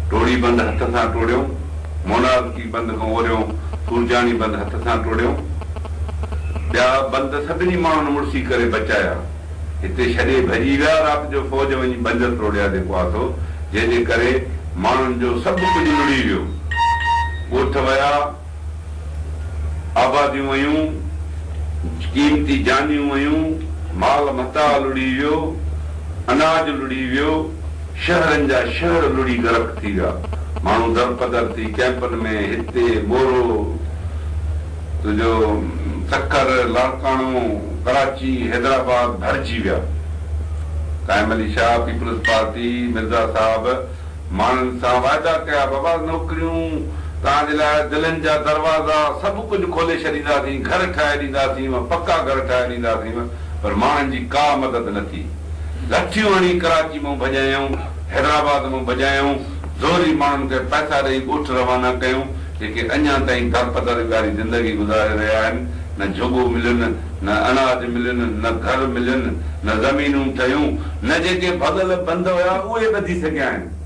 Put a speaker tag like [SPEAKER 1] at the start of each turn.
[SPEAKER 1] ٽوڙي بند هٿ سان ٽوڙيو، مونارڪي بند کان اوريون سورجاڻي بند هٿ سان ٽوڙيو. ٻيا بند سڀني ماڻهن مڙسي ڪري بچايا. هتي ڇڏي ڀڄي ويا، رات جو فوج وڃي بند ٽوڙيا جيڪو آ سو، جنهن جي ڪري ماڻهن جو سڀ ڪجهه لڙهي ويو. ڳوٺ ويا. آباديون ويون، قيمتي جانيون ويون، مال متاع لڙهي ويو، اناج لڙهي ويو، شهرن جا شهر لڙهي غرق ٿي ويا، ماڻهو درپدر ٿي ڪئمپن ۾ هتي مورو، تنهنجو سکر، لاڙڪاڻو، ڪراچي، حيدرآباد ڀرجي ويا. قائم علي شاهه، پيپلز پارٽي، مرزا صاحب، ماڻهن سان وعدا ڪيا، بابا نوڪريون توهان جي لاء دلن جا دروازا سڀ ڪجهه کولي ڇڏينداسين، گهر ٺاهي ڏينداسين، پڪا گهر ٺاهي ڏينداسين، پر ماڻهن جي ڪا مدد نه ٿي. لٺيون هڻي ڪراچي مان ڀڄايائون، حيدرآباد مان ڀڄايائون، زوري ماڻهن کي پئسا ڏئي ڳوٺ روانا ڪيائون، جيڪي اڃا تائين درپدر واري زندگي گذاري رهيا آهن، نه جهڳو ملين، نه اناج ملين، نه گهر ملين، نه زمينون ٺهيون، نه جيڪي ڀڳل بند هيا اهي ٻڌي سگهيا آهن.